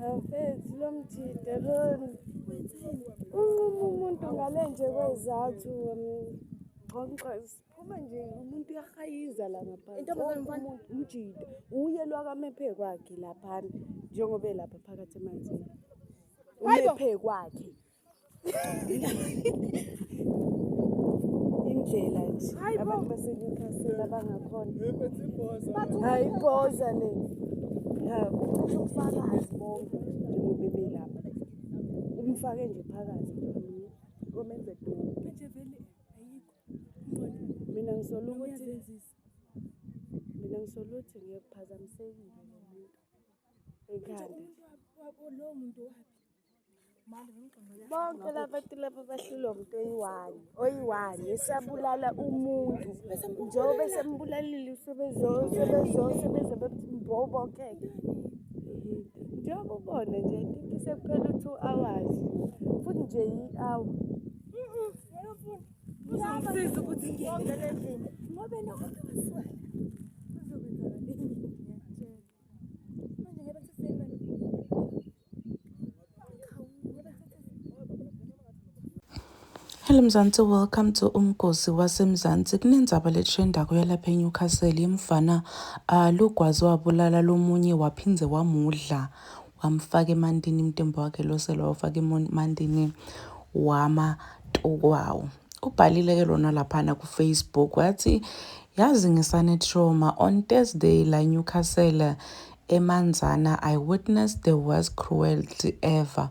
Mfethu lo mjida lona unquma umuntu ngale nje kwezathu phuma nje umuntu uyahayiza la ngaphansi umuntu umjida uye lwakamephe kwakhe laphana njengoba elapha phakathi emanzini umephe kwakhe indlela nje abantu baseNewcastle abangakhona. Hayi ibhoza le. Cishe ubufakazi bonke njengoba bebelapha. Umfake nje phakathi komenze dume. Mina ngisola ukuthi mina ngisola ukuthi ngiyekuphazamisekile lo muntu ekhanda. Lowo muntu waphi? Bonke labantu laba bahlulwa umuntu oyi-one oyi-one esabulala umuntu njengoba esembulalile sebezo sebebobokeke njengoba ubona nje I think sekuphela u-2 hours futhi nje i-hour. Uzongisiza ukuthi ngingene endlini ngoba yena konke wasuka la. Kuzokwenzakala ngiyakutshela. Manje ngeke kuseni manje. Hello Mzansi, welcome to Umgosi waseMzansi. Kunendzaba letrendako yalapha eNewcastle yemfana logwazi wabulala lomunye waphindze wamudla wamfaka emantini umtimba wakhe losele wawufaka emantini wama tukwawo. Ubhalile ke lona laphana ku-Facebook wathi yazi ngisane-trauma on Thursday la Newcastle eManzana I witnessed the worst cruelty ever.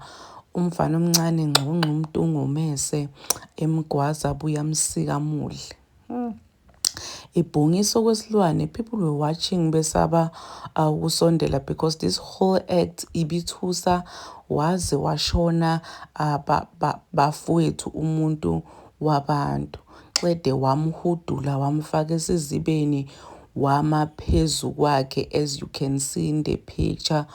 Umfana omncane ngxongxo umuntu ngomese emgwaza abuye amsika amudle. Ibhungisa okwesilwane, people were watching besaba ukusondela because this whole act ibithusa waze washona bafowethu umuntu wabantu. Xede wamhudula wamfaka esizibeni wama phezu kwakhe as you can see in the picture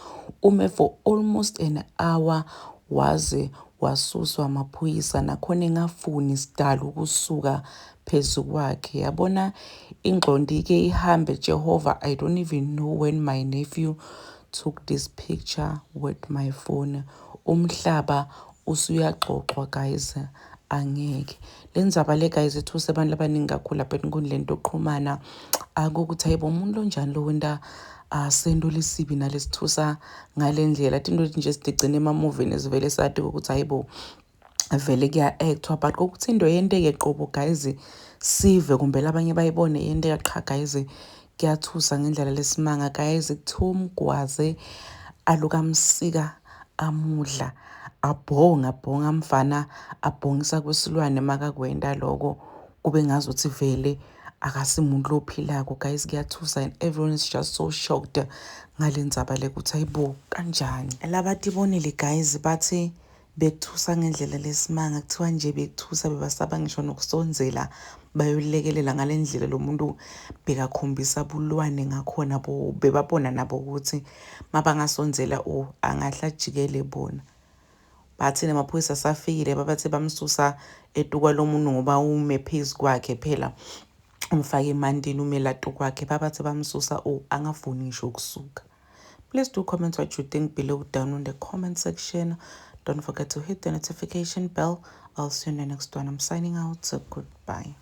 ume for almost an hour waze wasuswa amaphoyisa nakhona engafuni sidalo ukusuka phezu kwakhe. Yabona ingqondo ike ihambe Jehova. I don't even know when my nephew took this picture with my phone. Umhlaba usuyaxoxwa guys, angeke le ndzaba le guys ethuse abantu abaningi kakhulu lapha enkundleni yokuxhumana akukuthi hayibo umuntu lonjani lo wenta sento lesibi nalesithusa ngale ndlela tinto nje sidigcine emamuvini sivele sati ukuthi hayibo vele kuya-actwa but kokuthi into yenteke qobo guys sive kumbe labanye bayibone yenteka qha guys kuyathusa ngendlela lesimanga guys. Kuthiwa umgwaze alukamsika amudla abhonga bhonga mfana abhongisa kwesilwane makakwenda loko kube ngazuthi vele akasimuntu lophilako guys. Kuyathusa and everyone is just so shocked ngale ndzaba le kuthi hayibo kanjani labatibonile guys bathi bekuthusa ngendlela lesimanga. Kuthiwa nje bekuthusa bebasaba ngisho nokusonzela bayolekelela ngale ndlela lo muntu bekakhombisa bulwane ngakhona bebabona nabo ukuthi mabangasonzela angahle ajikele bona. Bathi namaphoyisa asafikile babathe bamsusa etukwa lo muntu ngoba ume phezu kwakhe phela umfake emantini ume la kwakhe babathe bamsusa angafuni ngisho ukusuka. Please do comment what you think below down in the comment section. Don't forget to hit the notification bell. I'll see you in the next one. I'm signing out, so goodbye.